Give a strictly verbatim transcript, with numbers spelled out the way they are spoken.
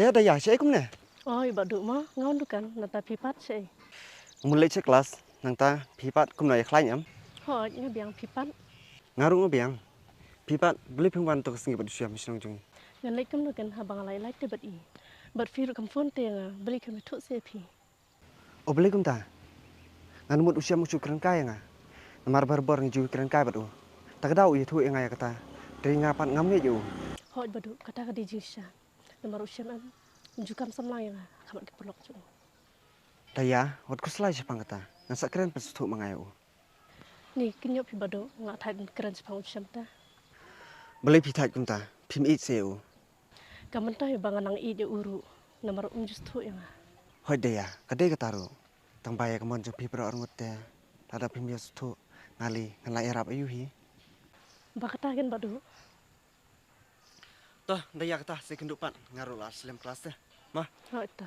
Ïa Daya, shaei kumne? Oi, Bah Duh, ma nga wan dukan, nangta phi pat shaei? Nga mut leit sha klas, nangta phi pat kumno, ïa khlaiñ em? Hooid, nga biang, phi pat? Nga ruh nga biang. Phi pat, balei phim wan to ka sngi bad u Shem shnong jong ngi? Ngan leit kumno kan haba nga la ïa lait te bad i. Bad phi ruh kam phone te ïa nga, balei kam ïathuh seh ïa phi? O balei kumta? Ngan mut u Shem u shu kren kai ïa nga. Namar barabor ngi ju kren kai bad u. Ta ka daw u ïathuh ïa nga ïa kata. Te nga pat ngam ngeit ïa u. Hooid Bah Duh, kata ka dei jingshisha. Namar u Shem em, um ju kam samla ïa nga ha khmat ki paralok jong u. Daya, wat khuslai shaphang kata. Ngan sa kren pynsngewthuh ma nga ïa u. Ni, kynjoh phi Bah Duh, nga thait ban kren shaphang u Shem ta. Balei phi thait kumta? Phim ïeit seh ïa u? Ka mynta hi ba nga nang ïeit ïa u ruh, namar um ju sngewthuh ïa nga. Hooid Daya, ka dei kata ruh. Tang ba ïa ka mon jong phi baroh arngut te, lada phim ïa sngewthuh, nga lei ngan la ïarap aïu hi? Ba kata ken Bah Duh. To, Daya, kata sa ïakynduh pat, nga ruh la slem klas te. Ma. Hooid to.